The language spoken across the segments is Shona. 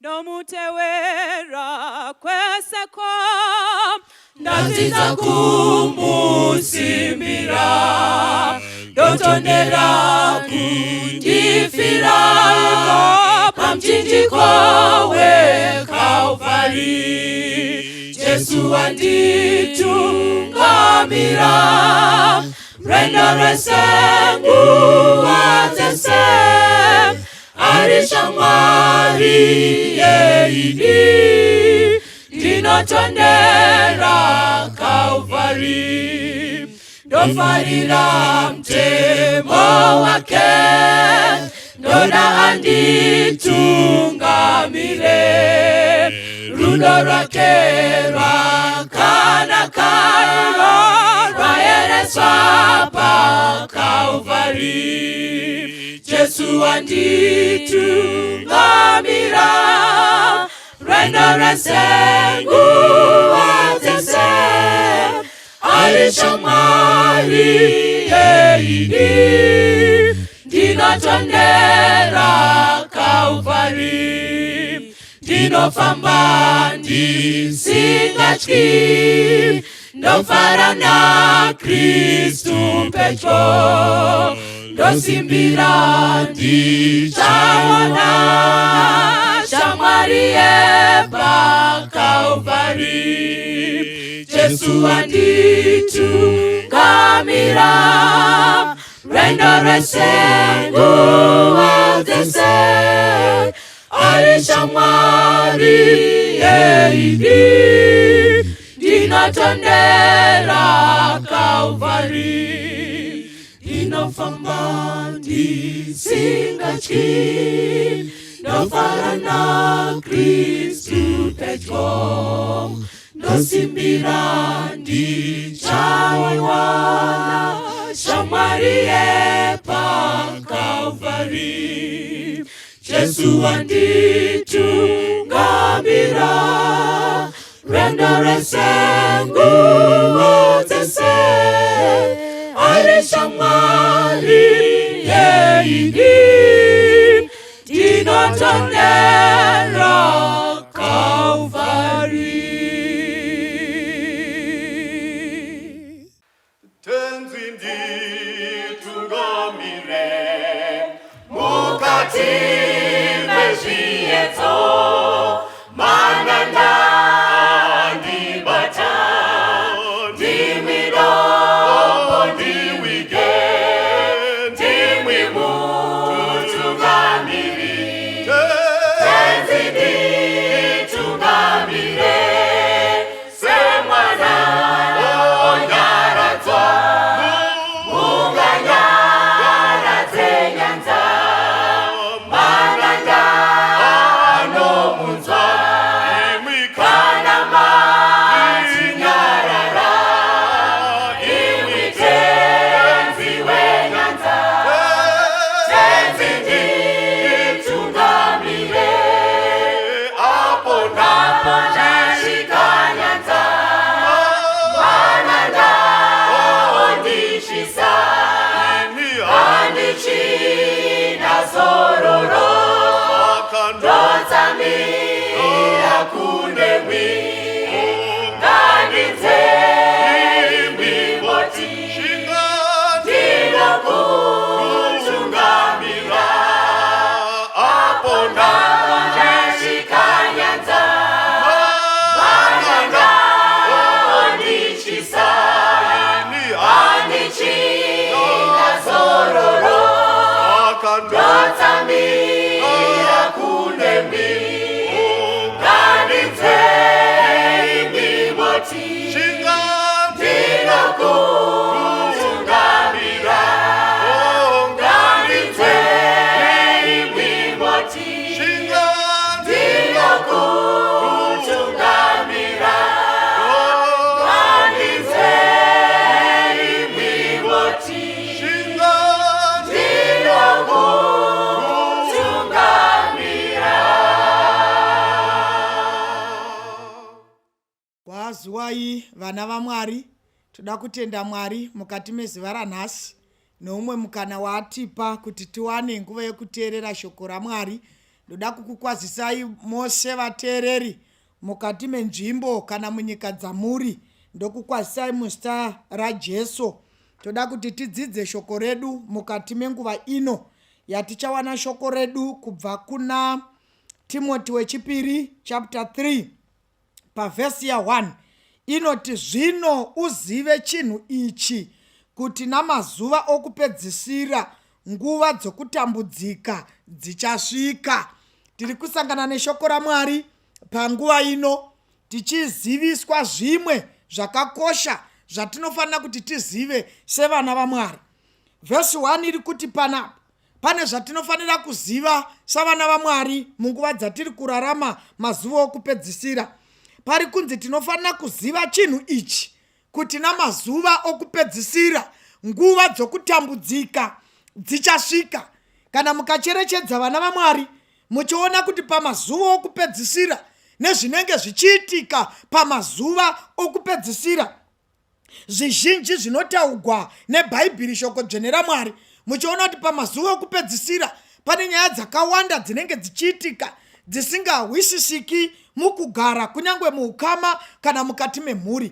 Ndomutewera kwese ko ndadzidza kumusimbira ndotondera kundifira pamuchinjiko weKalvari. Jesu wanditungamira rwendo rwese, nguva dzese ari shamwari yeidi. Ndinotondera Kalvari, ndofarira mutemo wake, ndoda anditungamire. Rudo rwake rwakanaka, rwayereswa paKalvari. Jesu wanditungamira rwendo rwese, nguva dzese ari shamwari yeidi. Ndinotondera Kalvari, ndinofamba ndisingatyi, ndofara naKristu pedyo, ndosimbira ndichaona shamwari yepaKalvari. Jesu wanditungamira rwendo rwese, nguva dzese ari shamwari yeidi. Ndinotondera Kalvari, ndinofamba ndisingatyi, ndofara naKristu pedyo, ndosimbira ndichaona shamwari yepaKalvari. Jesu wanditungamira rwendo rwese, nguva dzese ari shamwari yeidi. Ndinotondera Kalvari. Tenzi nditungamire mukati mezviedzo, mananda andibata, ndimi dombo ndiwige, ndimi mutungamiri. Tenzi nditungamire semwana onyaradzwa, munganyaradze nyanza, mananda anomunzwa, kana machinyarara, imwi Tenzi wenyanza. Tenzi nditungamire apo napo ndasvika nyanza, mananda ondishisa, handichina zororo, ndotsamira kunemwi, ngandinzwe imwi moti ndinokutungamira apo ndasvika nyanza, mananda ondichisa, handichina zororo, ndotsamira kunemwi, ngandinzwe imwi moti ndinokutungamira, ngandinzwe imwi moti ndinokutungamira, ngandinzwe imwi moti ndinokutungamira. Kwaziwai vana vaMwari. Toda kutenda Mwari mukati mezuva ranhasi neumwe mukana waatipa kuti tiwane nguva yekuteerera shoko raMwari. Ndoda kukukwazisai mose vateereri mukati menzvimbo kana munyika dzamuri. Ndokukwazisai muzita raJesu. Toda kuti tidzidze shoko redu mukati menguva ino yatichawana shoko redu kubva kuna Timoti wechipiri chapter 3 pavhesi ya1 inoti zvino uzive chinhu ichi kuti namazuva okupedzisira nguva dzokutambudzika dzichasvika. Tiri kusangana neshoko raMwari panguva ino tichiziviswa zvimwe zvakakosha zvatinofanira kuti tizive sevana vaMwari. Vhesi 1 iri kuti panapa pane zvatinofanira kuziva savana vaMwari munguva dzatiri kurarama mazuva okupedzisira. Pari kunzi tinofanira kuziva chinhu ichi kuti namazuva okupedzisira nguva dzokutambudzika dzichasvika. Kana mukacherechedza vana vaMwari muchiona kuti pamazuva okupedzisira nezvinenge zvichiitika pamazuva okupedzisira zvizhinji zvinotaugwa nebhaibheri shoko dzvene ramwari muchiona kuti pamazuva okupedzisira pane nyaya dzakawanda dzinenge dzichiitika dzisingahwisisiki mukugara kunyange muukama kana mukati memhuri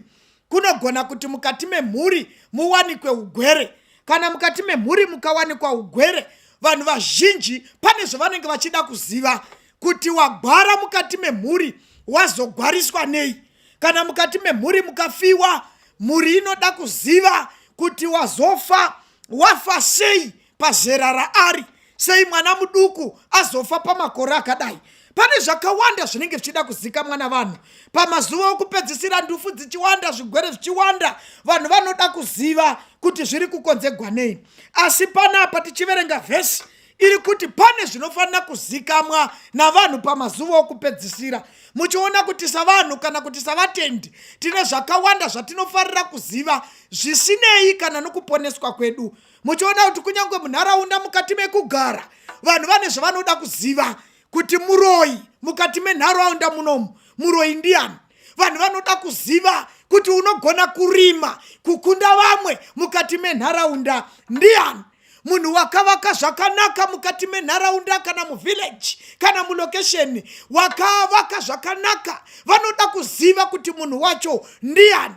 kunogona kuti mukati memhuri muwanikwe ugwere kana mukati memhuri mukawanikwa ugwere vanhu vazhinji pane zvavanenge vachida kuziva kuti wagwara mukati memhuri wazogwariswa nei kana mukati memhuri mukafiwa mhuri inoda kuziva kuti wazofa wafa sei pazera raari sei mwana muduku azofa pamakore akadai pane zvakawanda zvinenge zvichida kuzikamwa navanhu pamazuva okupedzisira ndufu dzichiwanda zvigwere zvichiwanda vanhu vanoda kuziva kuti zviri kukonzegwa nei asi panapa tichiverenga vhesi iri kuti pane zvinofanira kuzikamwa navanhu pamazuva okupedzisira muchiona kuti savanhu kana kuti savatendi tine zvakawanda zvatinofarira kuziva zvisinei kana nokuponeswa kwedu muchiona kuti kunyange munharaunda mukati mekugara vanhu vane zvavanoda kuziva kuti muroyi mukati menharaunda munomu muroyi ndiyani vanhu vanoda kuziva kuti unogona kurima kukunda vamwe mukati menharaunda ndiyani munhu wakavaka zvakanaka mukati menharaunda kana muvillage kana mulokesheni wakavaka zvakanaka vanoda kuziva kuti munhu wacho ndiyani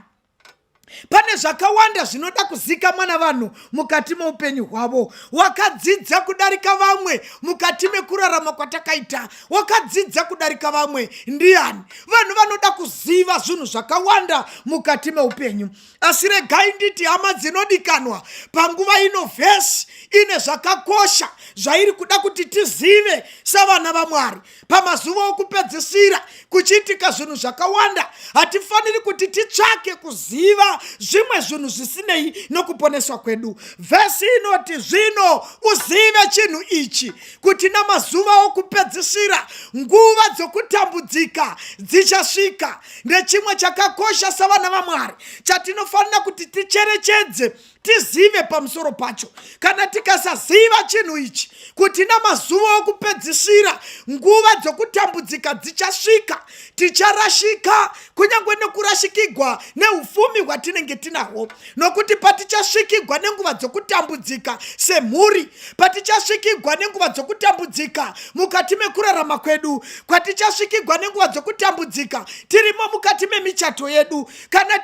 pane zvakawanda zvinoda kuzikamwa navanhu mukati meupenyu hwavo wakadzidza kudarika vamwe mukati mekurarama kwatakaita wakadzidza kudarika vamwe ndiyani vanhu vanoda kuziva zvinhu zvakawanda mukati meupenyu asi regai nditi hama dzinodikanwa panguva ino vhesi ine zvakakosha zvairi kuda kuti tizive savana vamwari pamazuva okupedzisira kuchiitika zvinhu zvakawanda hatifaniri kuti titsvake kuziva zvimwe zvinhu zvisinei nokuponeswa kwedu vhesi inoti zvino uzive chinhu ichi kuti namazuva okupedzisira nguva dzokutambudzika dzichasvika ndechimwe chakakosha savana vamwari chatinofanira kuti ticherechedze tizive pamusoro pacho kana tikasaziva chinhu ichi kuti namazuva okupedzisira nguva dzokutambudzika dzichasvika ticharashika kunyange nekurashikigwa neufumi hwatinenge tinahwo nokuti patichasvikigwa nenguva dzokutambudzika semhuri patichasvikigwa nenguva dzokutambudzika mukati mekurarama kwedu kwatichasvikigwa nenguva dzokutambudzika tirimo mukati memichato yedu kana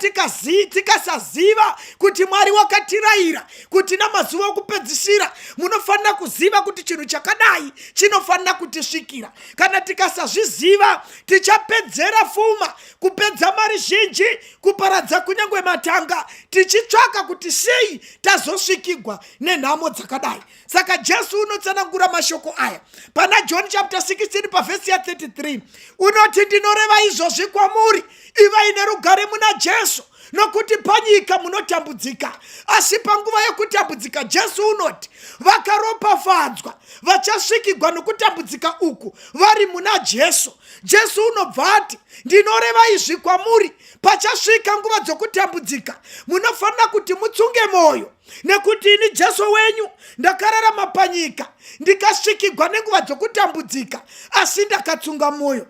tikasaziva kuti mwari wakatirayira kuti namazuva okupedzisira munofanira kuziva kuti chinhu chakadai chinofanira kutisvikira kana tikasazviziva tichapedzera fuma kupedza mari zhinji kuparadza kunyange matanga tichitsvaka kuti sei tazosvikigwa nenhamo dzakadai saka jesu unotsanangura mashoko aya pana john chapter 16 pavhesi ya 33 unoti ndinoreva izvozvi kwamuri ivai nerugare muna jesu nokuti panyika munotambudzika asi panguva yekutambudzika jesu unoti vakaropafadzwa vachasvikigwa nokutambudzika uku vari muna jesu jesu unobva ati ndinoreva izvi kwamuri pachasvika nguva dzokutambudzika munofanira kuti mutsunge mwoyo nekuti ini jesu wenyu ndakararama panyika ndikasvikigwa nenguva dzokutambudzika asi ndakatsunga mwoyo.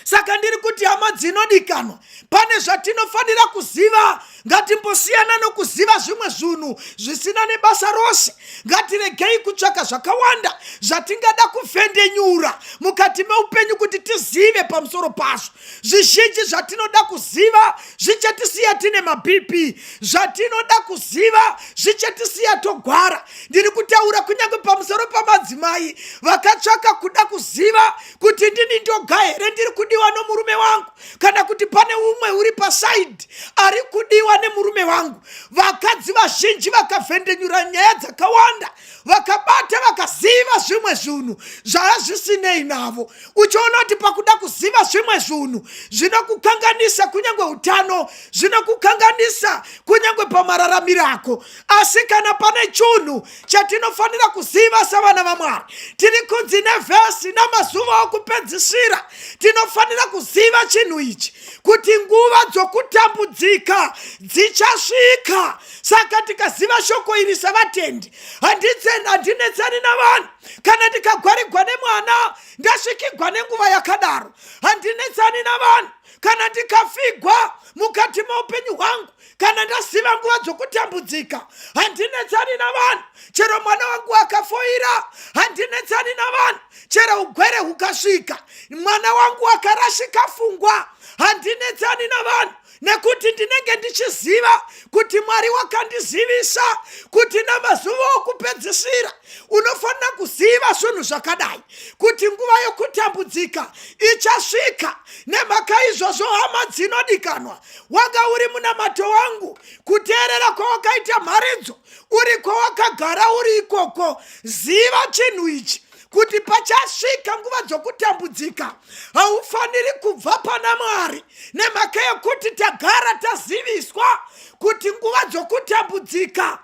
Saka ndiri kuti hama dzinodikanwa, pane zvatinofanira kuziva. Ngatimbosiyana nokuziva zvimwe zvinhu zvisina nebasa rose. Ngatiregei kutsvaka zvakawanda zvatingada kuvhendenyura mukati meupenyu kuti tizive pamusoro pazvo. Zvizhinji zvatinoda kuziva zvichatisiya tine maBP, zvatinoda kuziva zvichatisiya togwara. Ndiri kutaura kunyange pamusoro pamadzimai vakatsvaka kuda kuziva kuti ndini ndoga here ndiri kudiwa nomurume wangu kana kuti pane umwe uri pasaidhi ari kudiwa nemurume wangu. Vakadzi vazhinji vakavhendenyura nyaya dzakawanda, vakabata vakaziva zvimwe zvinhu zvaya zvisinei navo. Uchiona kuti pakuda kuziva zvimwe zvinhu zvinokukanganisa kunyange utano, zvinokukanganisa kunyange pamararamiro ako. Asi kana pane chunhu chatinofanira kuziva savana vaMwari, tiri kunzi nevhesi namazuva okupedzisira, tinofanira kuziva chinhu ichi kuti nguva dzokutambudzika dzichasvika. Saka tikaziva shoko iri savatendi, handinetsani navanhu. Kana ndikagwarigwa nemwana, ndasvikigwa nenguva yakadaro, handinetsani navanhu. Kana ndikafigwa mukati meupenyu hwangu, kana ndaziva nguva dzokutambudzika, handinetsani navanhu. Chero mwana wangu akafoira, handinetsani navanhu. Chero ugwere hukasvika, mwana wangu akarashika fungwa, handinetsani navanhu, nekuti ndinenge ndichiziva kuti Mwari wakandizivisa kuti namazuva okupedzisira unofanira kuziva zvinhu zvakadai, kuti nguva yokutambudzika ichasvika. Nemhaka izvozvo, hama dzinodikanwa, wanga uri munamato wangu kuteerera kwawakaita mharidzo uri kwawakagara uri ikoko. Ziva chinhu ichi, kuti pachasvika nguva dzokutambudzika haufaniri kubva pana Mwari, nemhaka yekuti tagara taziviswa kuti nguva dzokutambudzika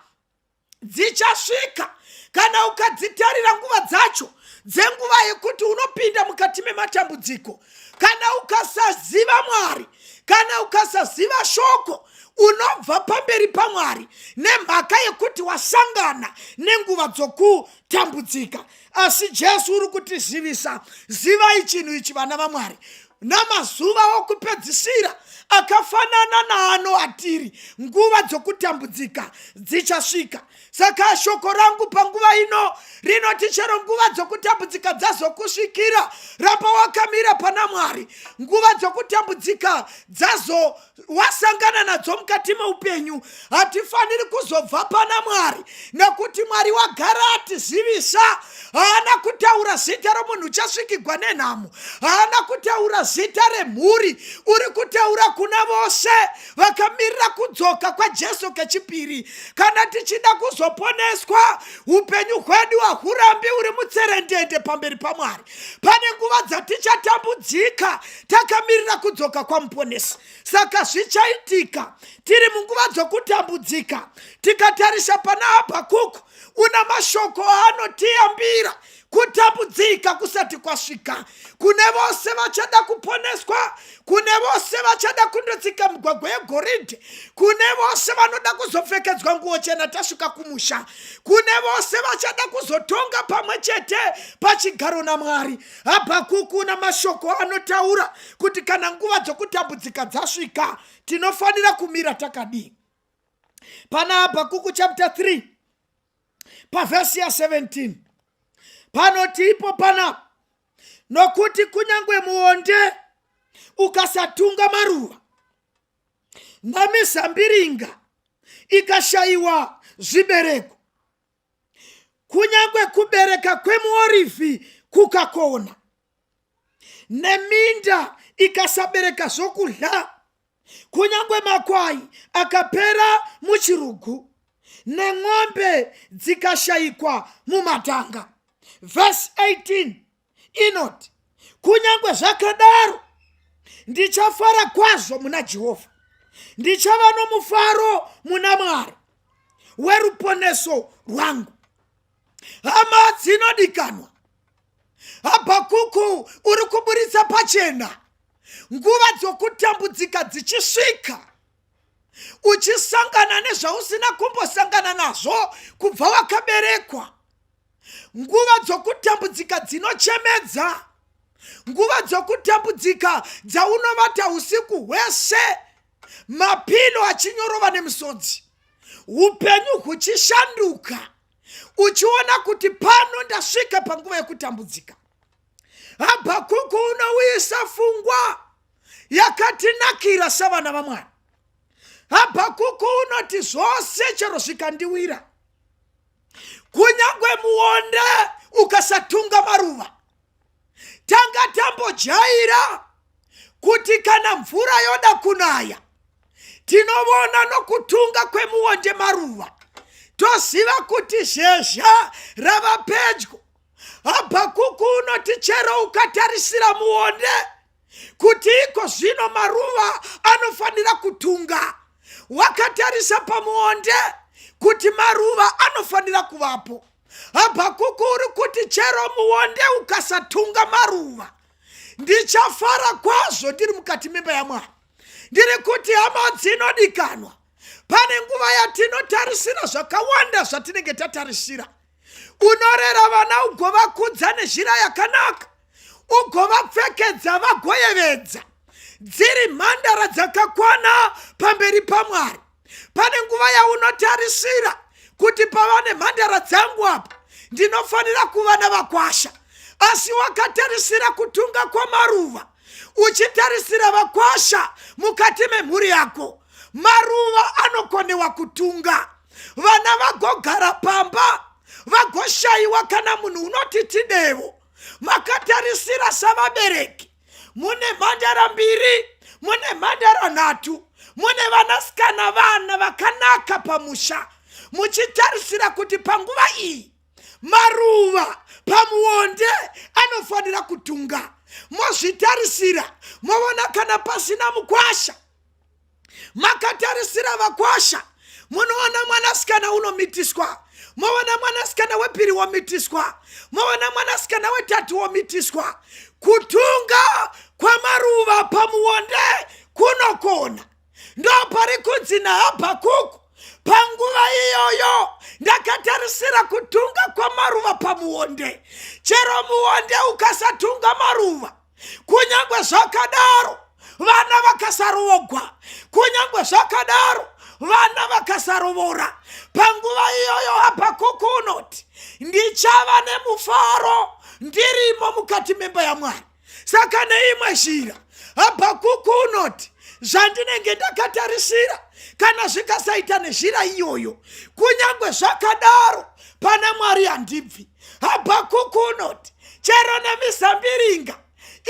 dzichasvika. Kana ukadzitarira nguva dzacho dzenguva yekuti unopinda mukati mematambudziko, kana ukasaziva Mwari, kana ukasaziva shoko, unobva pamberi paMwari nemhaka yekuti wasangana nenguva dzokutambudzika. Asi Jesu uri kutizivisa, zivai chinhu ichi, vana vaMwari, namazuva okupedzisira akafanana naano atiri, nguva dzokutambudzika dzichasvika. Saka shoko rangu panguva ino rinoti chero nguva dzokutambudzika dzazokusvikira, ramba wakamira pana Mwari. Nguva dzokutambudzika dzazo wasangana nadzo mukati meupenyu, hatifaniri kuzobva pana Mwari, nekuti Mwari wagara atizivisa. Haana kutaura zita romunhu uchasvikigwa nenhamo, haana kutaura zita remhuri, uri kutaura kuna vose vakamirira kudzoka kwaJesu kechipiri. Kana tichida kuzoponeswa, upenyu hwedu hahurambi uri mutserendende pamberi paMwari. Pane nguva dzatichatambudzika takamirira kudzoka kwaMuponesi. Saka zvichaitika tiri munguva dzokutambudzika. Tikatarisa pana Habhakuku, una mashoko aanotiyambira kutambudzika kusati kwasvika. Kune vose vachada kuponeswa, kune vose vachada kundotsika migwagwa yegoridhe, kune vose vanoda kuzopfekedzwa nguo chena tasvika kumusha, kune vose vachada kuzotonga pamwe chete pachigaro naMwari. Habhakuku una mashoko anotaura kuti kana nguva dzokutambudzika dzasvika tinofanira kumira takadii. Pana Habhakuku chapter 3 pavhesi ya 17 panoti ipo panapa, nokuti kunyange muonde ukasatunga maruva nemizambiringa ikashayiwa zvibereko, kunyange kubereka kwemuorivhi kukakona, neminda ikasabereka zvokudya, kunyange makwai akapera muchirugu, nen'ombe dzikashayikwa mumatanga. Vhesi 18 inoti, kunyange zvakadaro ndichafara kwazvo muna Jehovha, ndichava nomufaro muna Mwari weruponeso rwangu. Hama dzinodikanwa, Habhakuku uri kuburitsa pachena nguva dzokutambudzika dzichisvika, uchisangana nezvausina kumbosangana nazvo kubva wakaberekwa. Nguva dzokutambudzika dzinochemedza. Nguva dzokutambudzika dzaunovata usiku hwese mapilo achinyorova nemisodzi, upenyu huchishanduka, uchiona kuti pano ndasvika panguva yekutambudzika. Habhakuku unouyisa fungwa yakatinakira savana vaMwari. Habhakuku unoti zvose chero zvikandiwira, kunyange muonde ukasatunga maruva, tanga tambojaira kuti kana mvura yoda kunaya tinovona nokutunga kwemuonde maruva, toziva kuti zhezha rava pedyo. Habhakuku unoti chero ukatarisira muonde kuti iko zvino maruva anofanira kutunga, wakatarisa pamuonde kuti maruva anofanira kuvapo. Habhakuku uri kuti chero muonde ukasatunga maruva, ndichafara kwazvo ndiri mukati memba yaMwari. Ndiri kuti hama dzinodikanwa, pane nguva yatinotarisira zvakawanda zvatinenge tatarisira. Unorera vana ugovakudza nezhira yakanaka, ugovapfekedza vagoyevedza dziri mhandara dzakakwana pamberi paMwari. Pane nguva yaunotarisira kuti pava nemhandara dzangu apa ndinofanira kuva navakwasha, asi wakatarisira kutunga kwamaruva, uchitarisira vakwasha mukati memhuri yako. Maruva anokonewa kutunga, vana vagogara pamba vagoshayiwa kana munhu unoti tidevo. Makatarisira savabereki, mune mhandara mbiri, mune mhandara nhatu, mune vanasikana vana vakanaka pamusha, muchitarisira kuti panguva iyi maruva pamuonde anofanira kutunga. Mozvitarisira, movona kana pasina mukwasha. Makatarisira vakwasha, munoona mwanasikana unomitiswa, moona mwanasikana wepiri womitiswa, moona mwanasikana wetatu womitiswa. Kutunga kwamaruva pamuonde kunokona. Ndopari kunzi naHabhakuku, panguva iyoyo ndakatarisira kutunga kwamaruva pamuonde. Chero muonde ukasatunga maruva, kunyange zvakadaro vana vakasarovogwa, kunyange zvakadaro vana vakasarovora, panguva iyoyo Habhakuku unoti ndichava nemufaro ndirimo mukati memba yaMwari. Saka neimwe zhira Habhakuku unoti zvandinenge ndakatarisira kana zvikasaita nezhira iyoyo, kunyange zvakadaro pana Mwari handibvi. Habhakuku unoti chero nemizambiringa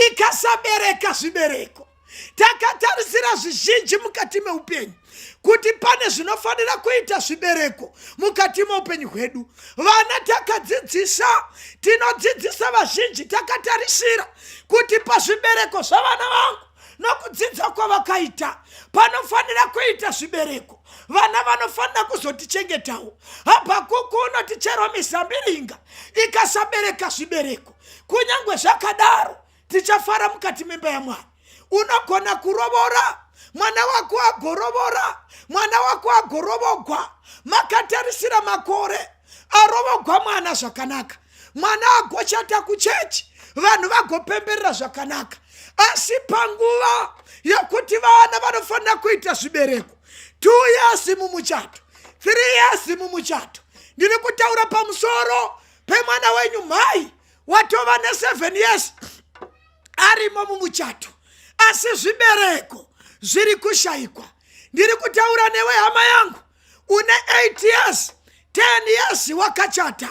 ikasabereka zvibereko, takatarisira zvizhinji mukati meupenyu kuti pane zvinofanira kuita zvibereko mukati meupenyu hwedu. Vana takadzidzisa, tinodzidzisa vazhinji takatarisira kuti pazvibereko zvavana vangu nokudzidza kwavakaita panofanira kuita zvibereko, vana vanofanira kuzotichengetawo. Habhakuku unoti chero mizambiringa ikasabereka zvibereko, kunyange zvakadaro tichafara mukati memba yaMwari. Unogona kurovora mwana wako agorovora, mwana wako agorovogwa, makatarisira makore arovogwa mwana zvakanaka, mwana agochata kuchechi, vanhu vagopemberera zvakanaka, asi panguva yekuti vana vanofanira kuita zvibereko, 2 years mumuchato, 3 years mumuchato, ndiri kutaura pamusoro pemwana wenyu mhai watova ne7 years arimo mumuchato, asi zvibereko zviri kushayikwa. Ndiri kutaura newe hama yangu une 8 years, 10 years wakachata,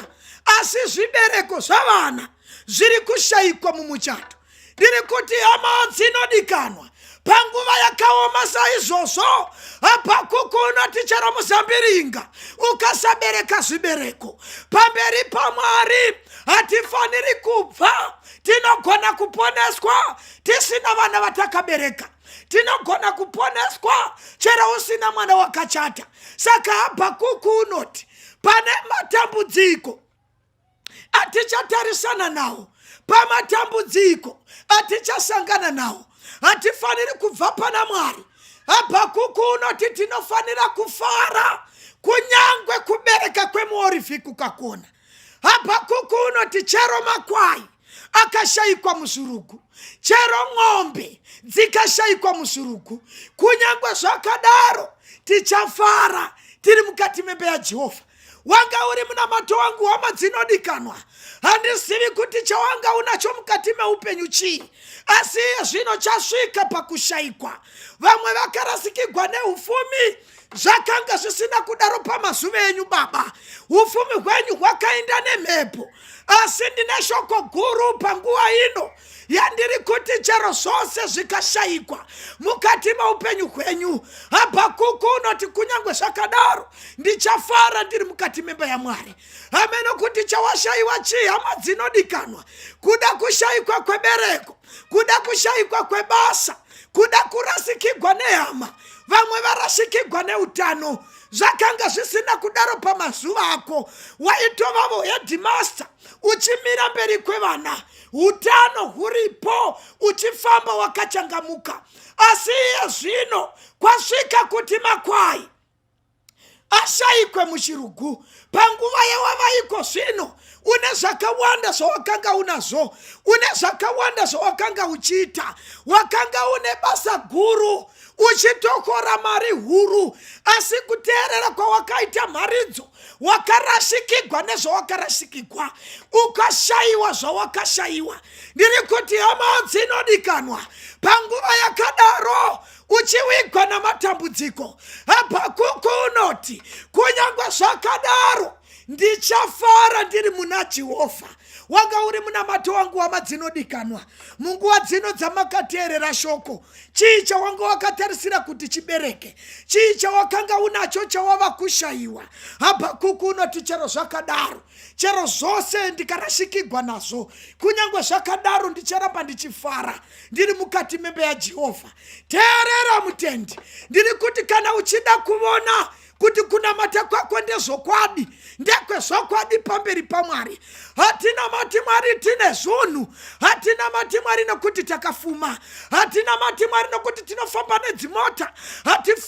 asi zvibereko zvavana zviri kushayikwa mumuchato. Ndiri kuti hama dzinodikanwa, panguva yakaoma saizvozvo, Habhakuku unoti chero muzambiringa ukasabereka zvibereko pamberi paMwari hatifaniri kubva. Tinogona kuponeswa tisina vana vatakabereka, tinogona kuponeswa chero usina mwana wakachata. Saka Habhakuku unoti pane matambudziko atichatarisana nawo, pamatambudziko atichasangana nawo, hatifaniri kubva pana Mwari. Habhakuku unoti tinofanira kufara kunyange kubereka kwemuorifi kukakona. Habhakuku unoti chero makwai akashayikwa muzvirugu, chero ng'ombe dzikashayikwa muzvirugu, kunyange zvakadaro tichafara tiri mukati memba yaJehovha. Wanga uri munamato wangu, hama dzinodikanwa. Handizivi kuti chawanga unacho mukati meupenyu chii, asi iye zvino chasvika pakushayikwa. Vamwe vakarasikigwa neufumi. Zvakanga zvisina kudaro pamazuva enyu baba, ufumi hwenyu hwakaenda nemhepo. Asi ndine shoko guru panguva ino yandiri kuti chero zvose zvikashayikwa mukati meupenyu hwenyu, Habhakuku unoti kunyange zvakadaro ndichafara ndiri mukati memba yaMwari. Hameno kuti chawashayiwa chii, hama dzinodikanwa. Kuda kushayikwa kwebereko, kuda kushayikwa kwebasa, kuda kurasikigwa nehama, vamwe varasikigwa neutano. Zvakanga zvisina kudaro pamazuva ako, waitovavo headmaster uchimira mberi kwevana, utano huripo, uchifamba wakachangamuka. Asi iye zvino kwasvika kuti makwai ashayikwe muchirugu. Panguva yawavaiko zvino, une zvakawanda zvawakanga unazvo, une zvakawanda zvawakanga uchiita, wakanga une basa guru, uchitokora mari huru, asi kuteerera kwawakaita mharidzo wakarashikigwa nezvawakarasikigwa, ukashayiwa zvawakashayiwa. Ndiri kuti hama dzinodikanwa, panguva yakadaro uchiwigwa namatambudziko, Habhakuku unoti kunyange zvakadaro ndichafara ndiri muna Jehovha. Wanga uri munamato wangu, hama dzinodikanwa. Munguva dzino dzamakateerera shoko, chii chawanga wakatarisira kuti chibereke? Chii chawakanga unacho chawava kushayiwa? Habhakuku unoti chero zvakadaro, chero zvose ndikarashikigwa nazvo, kunyange zvakadaro ndicharamba ndichifara ndiri mukati memba yaJehovha. Teerera mutendi, ndiri kuti kana uchida kuvona kuti kunamata kwako ndezvokwadi, ndekwezvokwadi pamberi paMwari. Hatinamati Mwari tine zvunhu, hatinamati Mwari nokuti takafuma, hatinamati Mwari nokuti tinofamba nedzimota,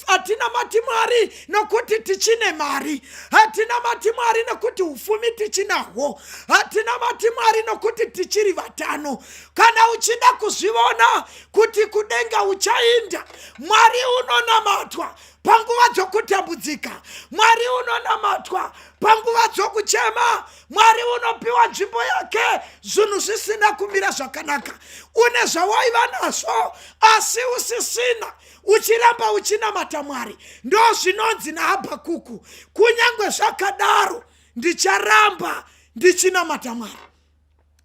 hatinamati Mwari nokuti tichine mari, hatinamati Mwari nokuti ufumi tichinahwo, hatinamati Mwari nokuti tichiri vatano. Kana uchida kuzvivona kuti kudenga uchainda, Mwari unonamatwa panguva dzokutambudzika, Mwari unonamatwa panguva dzokuchema, Mwari unopiwa nzvimbo yake zvinhu zvisina kumira zvakanaka. Une zvawaiva nazvo asi usisina, uchiramba uchinamata Mwari. Ndo zvinonzi naHabhakuku, kunyange zvakadaro ndicharamba ndichinamata Mwari.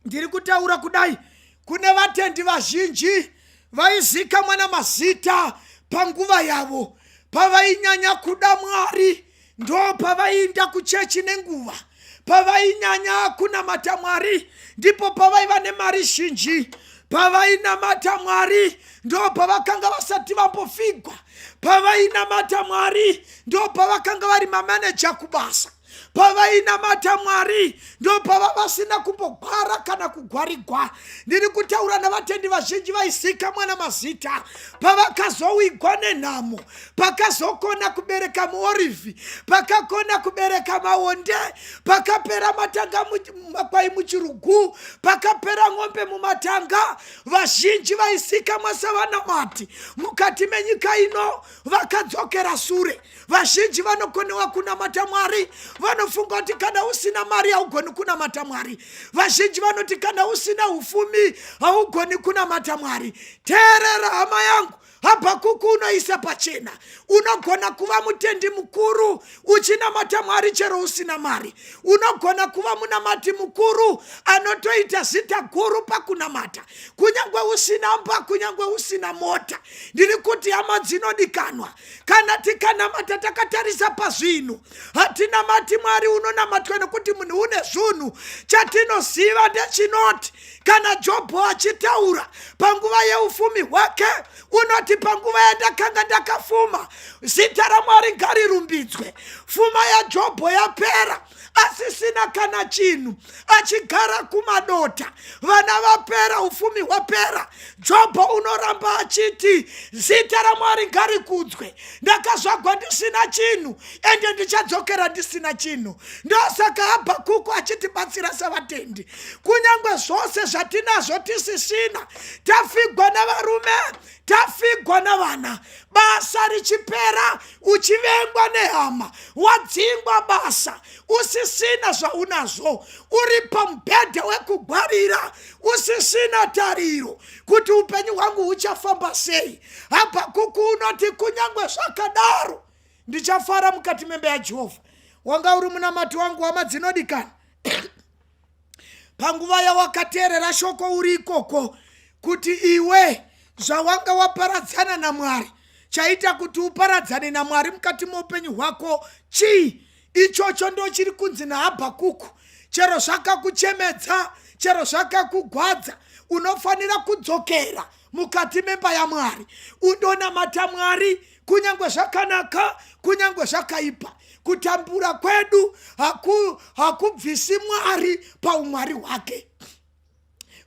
Ndiri kutaura kudai kune vatendi vazhinji vaizikamwa namazita panguva yavo. Pavainyanya kuda Mwari ndo pavaiinda kuchechi nenguva, pavainyanya kunamata Mwari ndipo pavaiva nemari zhinji, pavainamata Mwari ndo pavakanga vasati vambofigwa, pavainamata Mwari ndo pavakanga vari mamaneja kubasa, pavainamata Mwari ndopava vasina kumbogwara kana kugwarigwa. Ndiri kutaura navatendi vazhinji vaisika mwana mazita, pavakazowigwa nenhamo, pakazokona kubereka muorivhi, pakakona kubereka maonde, pakapera matanga makwai muchirugu, pakapera ng'ombe mumatanga. Vazhinji vaisikamwa savanamati mukati menyika ino vakadzokera sure. Vazhinji vanokonewa kunamata Mwari vanofunga kuti kana usina mari haugoni kunamata Mwari. Vazhinji vanoti kana usina ufumi haugoni kunamata Mwari. Teerera hama yangu, Habhakuku unoisa pachena, unogona kuva mutendi mukuru uchinamata Mwari chero usina mari. Unogona kuva munamati mukuru anotoita zita guru pakunamata kunyange usina mba, kunyange usina mota. Ndiri kuti hama dzinodikanwa, kana tikanamata takatarisa pazvinhu, hatinamati Mwari unonamatwa nokuti munhu une zvunhu. Chatinoziva ndechinoti kana Jobho achitaura panguva yeufumi hwake, unoti panguva yandakanga ndakafuma, zita raMwari ngarirumbidzwe. Fuma yaJobho yapera. asisina kana chinhu, achigara kumadota, vana vapera, ufumi hwapera. Jobho unoramba achiti, zita raMwari ngarikudzwe, ndakazvagwa ndisina chinhu ende ndichadzokera ndisina chinhu. Ndosaka Habhakuku achitibatsira sevatendi, kunyange zvose zvatinazvo tisisina, tafigwa navarume, tafigwa navana, basa richipera, uchivengwa nehama, wadzingwa basa, usisina zvaunazvo, uri pamubhedha wekugwarira, usisina tariro kuti upenyu hwangu huchafamba sei. Habhakuku unoti kunyange zvakadaro ndichafara mukati memba yaJehovha. Wanga uri munamato wangu, hama dzinodikana, panguva yawakateerera shoko uri ikoko, kuti iwe zvawanga waparadzana naMwari, chaita kuti uparadzane naMwari mukati meupenyu hwako chii? Ichocho ndo chiri kunzi naHabhakuku, chero zvakakuchemedza, chero zvakakugwadza, unofanira kudzokera mukati memba yaMwari undonamata Mwari, kunyange zvakanaka, kunyange zvakaipa. Kutambura kwedu hakubvisi Mwari paumwari hwake.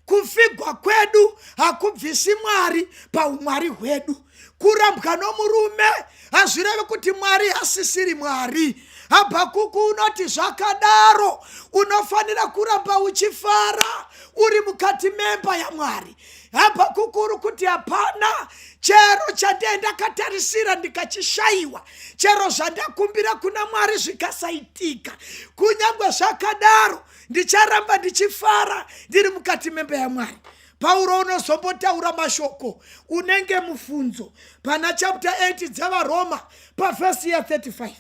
Kufigwa kwedu hakubvisi Mwari paumwari hwedu. Kurambwa nomurume hazvirevi kuti Mwari hasisiri Mwari. Habhakuku unoti zvakadaro unofanira kuramba uchifara uri mukati memba yaMwari. Habhakuku uri kuti hapana chero chandee ndakatarisira ndikachishayiwa, chero zvandakumbira kuna Mwari zvikasaitika, kunyange zvakadaro ndicharamba ndichifara ndiri mukati memba yaMwari. Pauro unozombotaura mashoko unenge mufunzo pana chapter 8 dzevaRoma pavhesi ya35,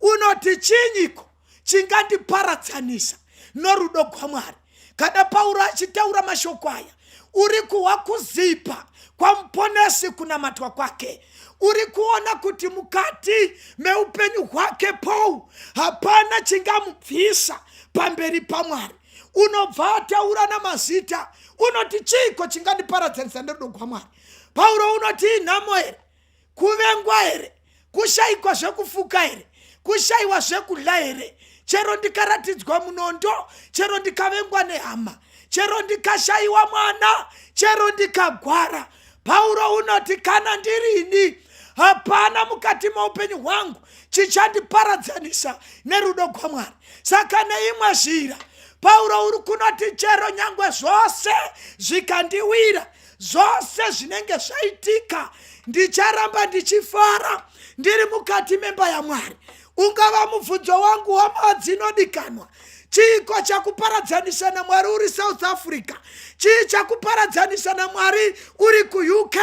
unoti chinyiko chingandiparadzanisa norudo gwaMwari? Kana Pauro achitaura mashoko aya, uri kuhwa kuzipa kwamuponesi kunamatwa kwake. Uri kuona kuti mukati meupenyu hwake Paul hapana chingamubvisa pamberi paMwari. Unobva ataura namazita, unoti chiiko chingandiparadzanisa nerudo gwaMwari? Pauro unoti inhamo here, kuvengwa here, kushayikwa zvekufuka here, kushayiwa zvekudya here? Chero ndikaratidzwa munondo, chero ndikavengwa nehama, chero ndikashayiwa mwana, chero ndikagwara, Pauro unoti kana ndirini hapana mukati meupenyu hwangu chichandiparadzanisa nerudo gwaMwari. Saka neimwe zhira Pauro uri kunoti chero nyangwe zvose zvikandiwira, zvose zvinenge zvaitika, ndicharamba ndichifara ndiri mukati memba yaMwari. Ungava mubvunzo wangu, hama dzinodikanwa, chiiko chakuparadzanisa naMwari uri South Africa? Chii chakuparadzanisa naMwari uri kuUK?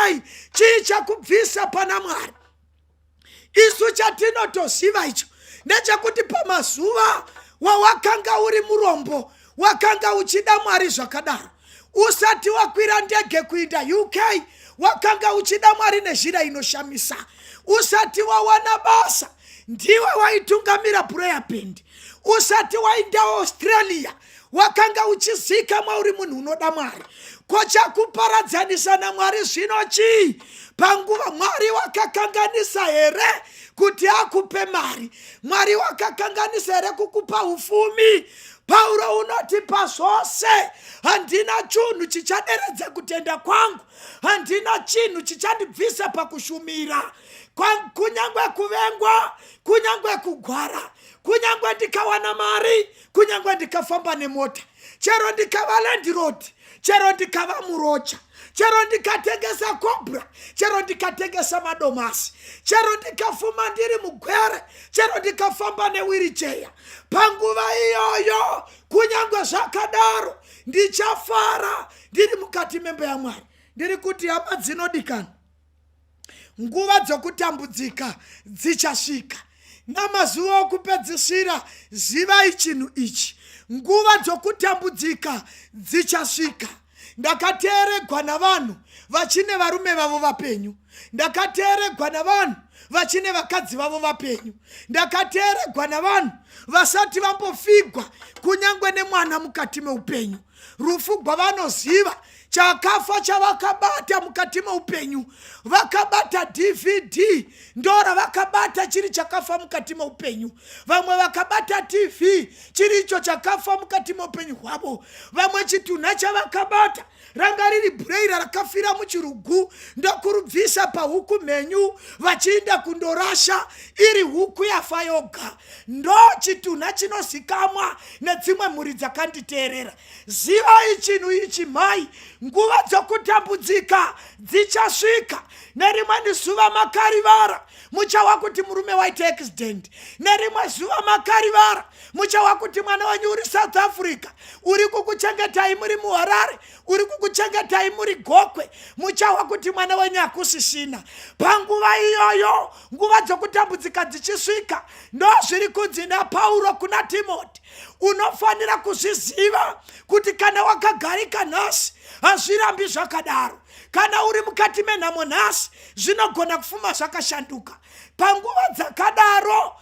Chii chakubvisa pana Mwari? Isu chatinotoziva icho ndechekuti pamazuva wawakanga uri murombo, wakanga uchida Mwari zvakadaro. Usati wakwira ndege kuinda UK, wakanga uchida Mwari nezhira inoshamisa. Usati wawana basa, ndiwe waitungamira prayer band. Usati wainda Australia, wakanga uchizikamwa uri munhu unoda Mwari. Ko chakuparadzanisa naMwari zvino chii? Panguva Mwari wakakanganisa here kuti akupe mari? Mwari wakakanganisa here kukupa ufumi? Pauro unoti pazvose handina chinhu chichaderedza kutenda kwangu, handina chinhu chichandibvisa pakushumira, kunyange kuvengwa, kunyange kugwara, kunyange ndikawana mari, kunyange ndikafamba nemota, chero ndikava landlord, chero ndikava murocha, chero ndikatengesa cobra, chero ndikatengesa madomasi, chero ndikafuma ndiri mugwere, chero ndikafamba newiricheya, panguva iyoyo kunyange zvakadaro ndichafara ndiri mukati memba yaMwari. Ndiri kuti hama dzinodikana, nguva dzokutambudzika dzichasvika namazuva okupedzisira. Zivai chinhu ichi, nguva dzokutambudzika dzichasvika. Ndakateeregwa navanhu vachine varume vavo vapenyu, ndakateeregwa navanhu vachine vakadzi vavo vapenyu, ndakateeregwa navanhu vasati vambofigwa kunyange nemwana mukati meupenyu. Rufu gwavanoziva. Chakafa chavakabata mukati meupenyu, vakabata DVD ndoravakabata chiri chakafa mukati meupenyu. Vamwe vakabata TV chiri icho chakafa mukati meupenyu hwavo. Vamwe chitunha chavakabata ranga riri bhureira rakafira muchirugu, ndokurubvisa pahuku mhenyu vachiinda kundorasha iri huku yafa yoga. Ndo chitunha chinozikamwa nedzimwe mhuri dzakanditeerera. Zivai chinhu ichi mhai, nguva dzokutambudzika dzichasvika. Nerimweni zuva makarivara muchawa kuti murume waita accident. Nerimwe zuva makarivara muchawa kuti mwana wenyu uri South Africa, uri kukuchengetai muri muHarare, uri kukuchengetai muri Gokwe. Muchawa kuti mwana wenyu hakusisina. Panguva iyoyo nguva dzokutambudzika dzichisvika, ndozviri kunzi naPauro kuna Timoti, unofanira kuzviziva kuti kana wakagarika nhasi hazvirambi zvakadaro. Kana uri mukati menhamo nhasi zvinogona kufuma zvakashanduka. Panguva dzakadaro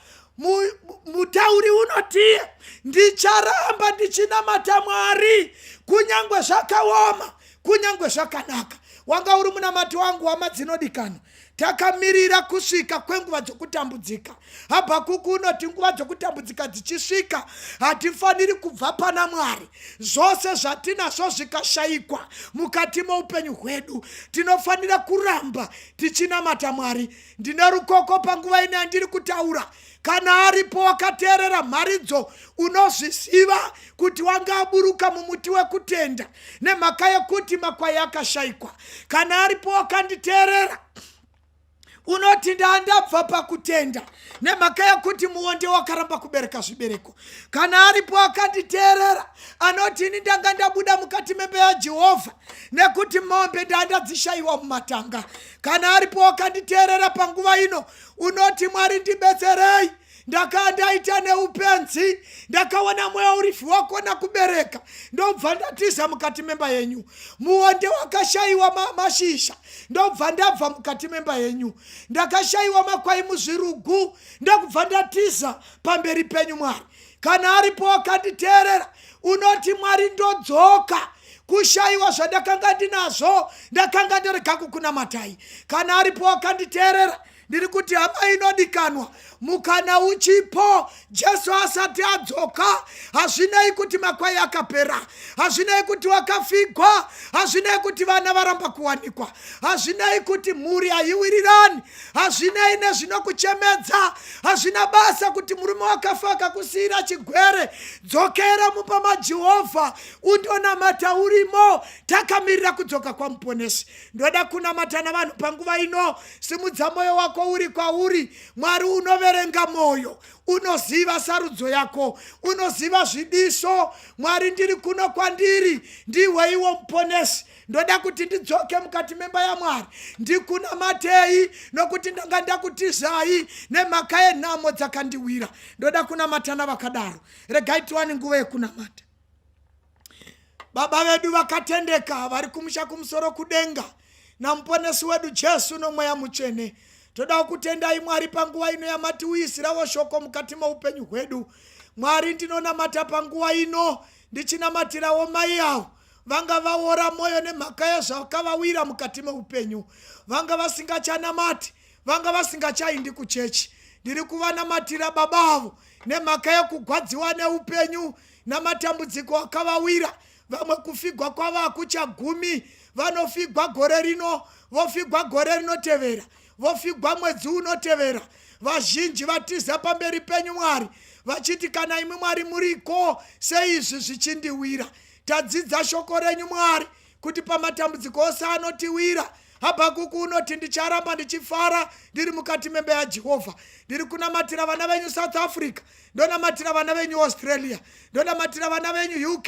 mutauri unoti ndicharamba ndichinamata Mwari kunyange zvakaoma, kunyange zvakanaka. Wanga uri munamato wangu, hama dzinodikanwa. Takamirira kusvika kwenguva dzokutambudzika. Habhakuku unoti nguva dzokutambudzika dzichisvika hatifaniri kubva pana Mwari. Zvose zvatinazvo zvikashayikwa mukati moupenyu hwedu, tinofanira kuramba tichinamata Mwari. Ndine rukoko panguva ino yandiri kutaura. Kana aripo wakateerera mharidzo, unozviziva kuti wanga aburuka mumuti wekutenda nemhaka yekuti makwai akashayikwa. Kana aripo wakanditeerera, unoti ndandabva pakutenda nemhaka yekuti muonde wakaramba kubereka zvibereko. Kana aripo akanditeerera anoti ini ndanga ndabuda mukati memba yaJehovha nekuti mombe ndandadzishayiwa mumatanga. Kana aripo wakanditeerera panguva ino unoti Mwari ndibetserei, ndakaa ndaita neupenzi, ndakaona mweya urifi wakona kubereka, ndobva ndatiza mukati memba yenyu. Muonde wakashayiwa mashizha, ndobva ndabva mukati memba yenyu. Ndakashayiwa makwai muzvirugu, ndokubva ndatiza pamberi penyu Mwari. Kana aripo wakanditeerera unoti Mwari ndodzoka, kushayiwa zvandakanga ndinazvo ndakanga ndarega kukunamatai. Kana aripo wakanditeerera, ndiri kuti hama inodikanwa, mukana uchipo, Jesu asati adzoka. Hazvinei kuti makwai akapera, hazvinei kuti wakafigwa, hazvinei kuti vana varamba kuwanikwa, hazvinei kuti mhuri haiwirirani, hazvinei nezvinokuchemedza, hazvina basa kuti murume wakafa akakusiyira chigwere. Dzokera mumba maJehovha undonamata urimo, takamirira kudzoka kwaMuponesi. Ndoda kunamata navanhu panguva ino. Simudza moyo wako uri kwauri. Mwari unoverenga moyo, unoziva sarudzo yako, unoziva zvidiso. Mwari, ndiri kuno kwandiri, ndiwe iwo Muponesi. Ndoda kuti ndidzoke mukati memba yaMwari ndikunamatei, nokuti ndanga ndakutizai nemhaka yenhamo dzakandiwira. Ndoda kunamata navakadaro. Regai tiwane nguva yekunamata. Baba vedu vakatendeka vari kumusha kumusoro kudenga, naMuponesi wedu Jesu noMweya Mutsvene, toda kutendai Mwari panguva ino yamatiuyisirawo shoko mukati meupenyu hwedu. Mwari, ndinonamata panguva ino ndichinamatirawo mai avo vanga vaora mwoyo nemhaka yezvakavawira mukati meupenyu, vanga vasingachanamati, vanga vasingachaindi kuchechi. Ndiri kuvanamatira baba avo nemhaka yekugwadziwa neupenyu namatambudziko akavawira. Vamwe kufigwa kwavo hakuchagumi, vanofigwa gore rino, vofigwa gore rinotevera, vofigwa mwedzi unotevera. Vazhinji vatiza pamberi penyu Mwari, vachiti kana imwi Mwari muriko, seizvi zvichindiwira. Tadzidza shoko renyu Mwari, kuti pamatambudziko ose anotiwira, Habhakuku unoti ndicharamba ndichifara ndiri mukati memba yaJehovha. Ndiri kunamatira vana venyu South Africa, ndonamatira vana venyu Australia, ndonamatira vana venyu UK,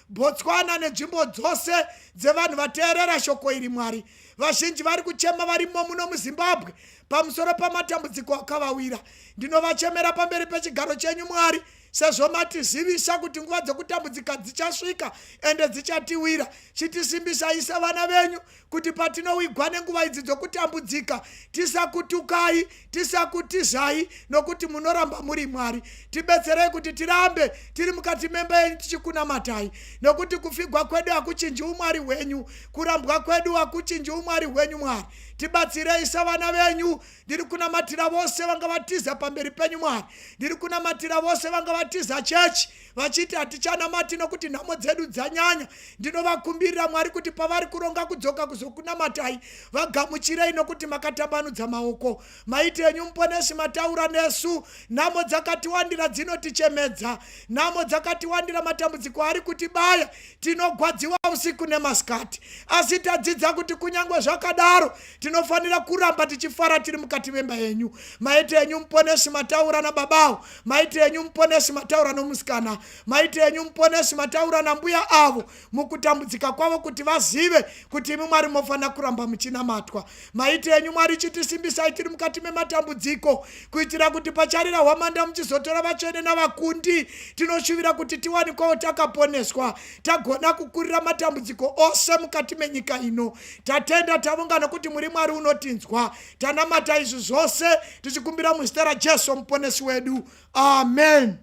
Botswana nenzvimbo dzose dzevanhu vateerera shoko iri Mwari. Vazhinji vari kuchema varimo muno muZimbabwe pamusoro pamatambudziko akavawira. Ndinovachemera pamberi pechigaro chenyu Mwari. Sezvo matizivisa kuti nguva dzekutambudzika dzichasvika ende dzichatiwira, chitisimbisai sevana venyu kuti patinowigwa nenguva idzi dzokutambudzika tisakutukai, tisakutizai, nokuti munoramba muri Mwari. Tibetserei kuti tirambe tiri mukati memba yenyu tichikunamatai, nokuti kufigwa kwedu hakuchinji umwari hwenyu, kurambwa kwedu hakuchinji umwari hwenyu. Mwari, tibatsirei savana venyu. Ndiri kunamatira vose vanga vatiza pamberi penyu Mwari. Ndiri kunamatira vose vanga vatiza chechi vachiti hatichanamati nokuti nhamo dzedu dzanyanya. Ndinovakumbirira Mwari kuti pavari kuronga kudzoka kuzokunamatai, vagamuchirei nokuti makatambanudza maoko. Maiti enyu Muponesi mataura nesu. Nhamo dzakatiwandira dzinotichemedza, nhamo dzakatiwandira, matambudziko ari kutibaya, tinogwadziwa usiku nemasikati. Asi tadzidza kuti kunyange zvakadaro tinofanira kuramba tichifara tiri mukati memba yenyu. Maiti enyu Muponesi mataura nababawo, maiti enyu Muponesi mataura nomusikana, maiti enyu Muponesi mataura nambuya avo mukutambudzika kwavo, kuti vazive kuti imi Mwari mofanira kuramba muchinamatwa. Maiti enyu Mwari, chitisimbisai tiri mukati mematambudziko, kuitira kuti pacharira hwamanda muchizotora vatsvene navakundi. Tinoshuvira kuti tiwanikwawo takaponeswa, tagona kukurira matambudziko ose mukati menyika ino. Tatenda, tavonga nokuti muri Mwari unotinzwa. Tanamata izvi zvose tichikumbira muzita raJesu Muponesi wedu, amen.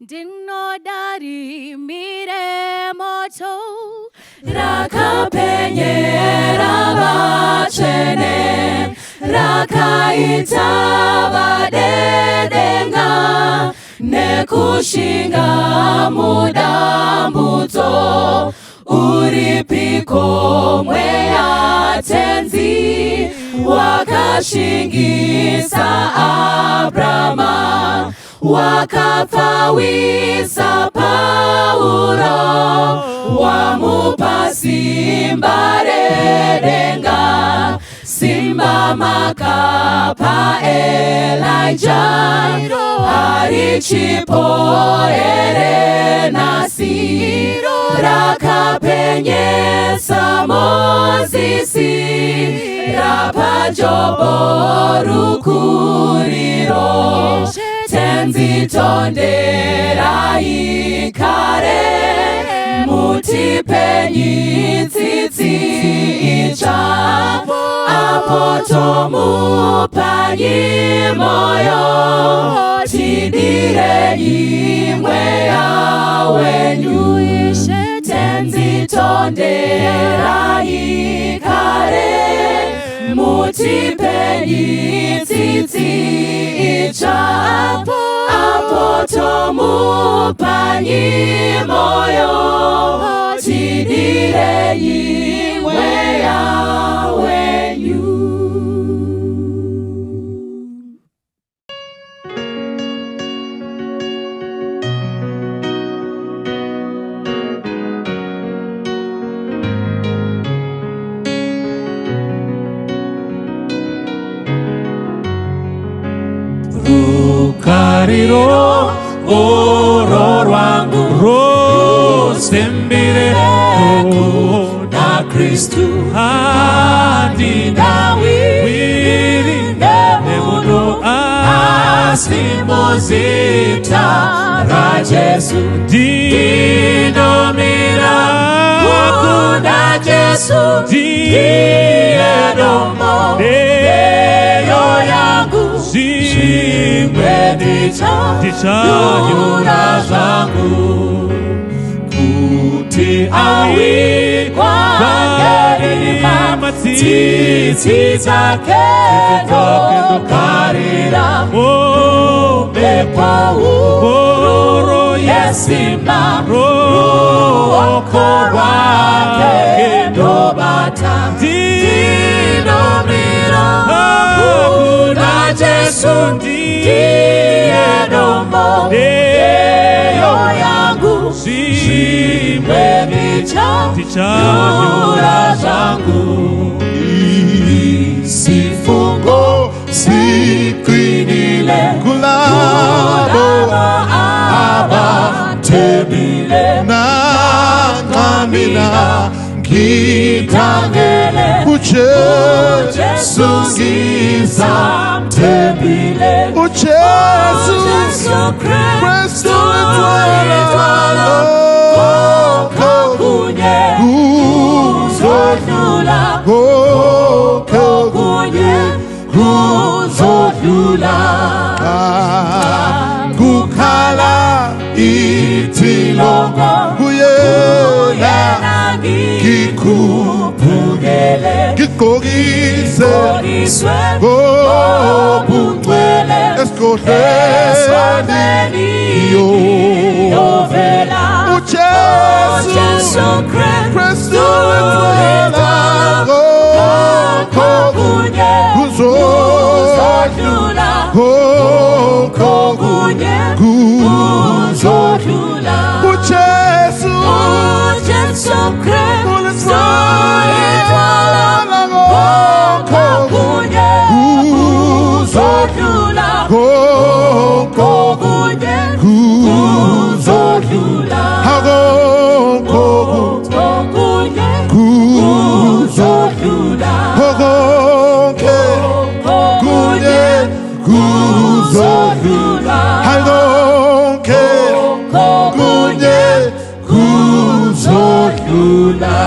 Ndinoda rimire moto rakapenyera vatsvene, rakaita vadedenga nekushinga mudambudzo. Uripiko mweya Tenzi wakashingisa Abrama, wakapfawisa Pauro, wamupa simba redenga, simba makapa Elijah, harichipo here nhasi? Rakapenyesa Mozisi, rapa Jobo rukuriro. Tenzi, tonderai kare, mutipenyi tsitsi itsva, apo tomupanyi moyo, tidirei mweya wenyu. Tenzi, tonderai kare, mutipenyi tsitsi itsva, apo tomupanyi moyo, tidirei mweya wenyu. Rukariro oro rwangu rosembire kuna Kristu, handinawiri nemunhu asi muzita raJesu. Ndinomira kuna Jesu, ndiye dombo ndeyo yangu, zvimwe ndichanyura zvangu. Kuti awikwa nerima, tsitsi dzake ndokarira, mumhepo huru yesimba, ruoko rwake ndobata. Ndinomira kuna Jesu, ndiye dombo ndeyo yangu, zvimwe ndichanyura zvangu. Isifungo siqinile kulabo abathembile, nanxa mina ngithangele uJesu ngisamthembile. uJesu. Jesu Kristu Kristu ithwala konke kunye kuzodlula kuzodlula konke kunye kuzodlula kukhala ithilongo kuyena Yena ngikhuphukele ngigqokise Ngigqokiswe ngobungcwele esigodlweni esigodlweni ngiyovela uJesu Jesu Kristu Kristu ithwala konke kunye kuzodlula kuzodlula konke kunye kuzodlula kuzodlula uJesu Jesu Kristu ithwala konke kunye kuzodlula konke kunye kuzodlula konke kunye kuzodlula kuzodlula konke kunye kuzodlula kuzodlula konke kunye kuzodlula.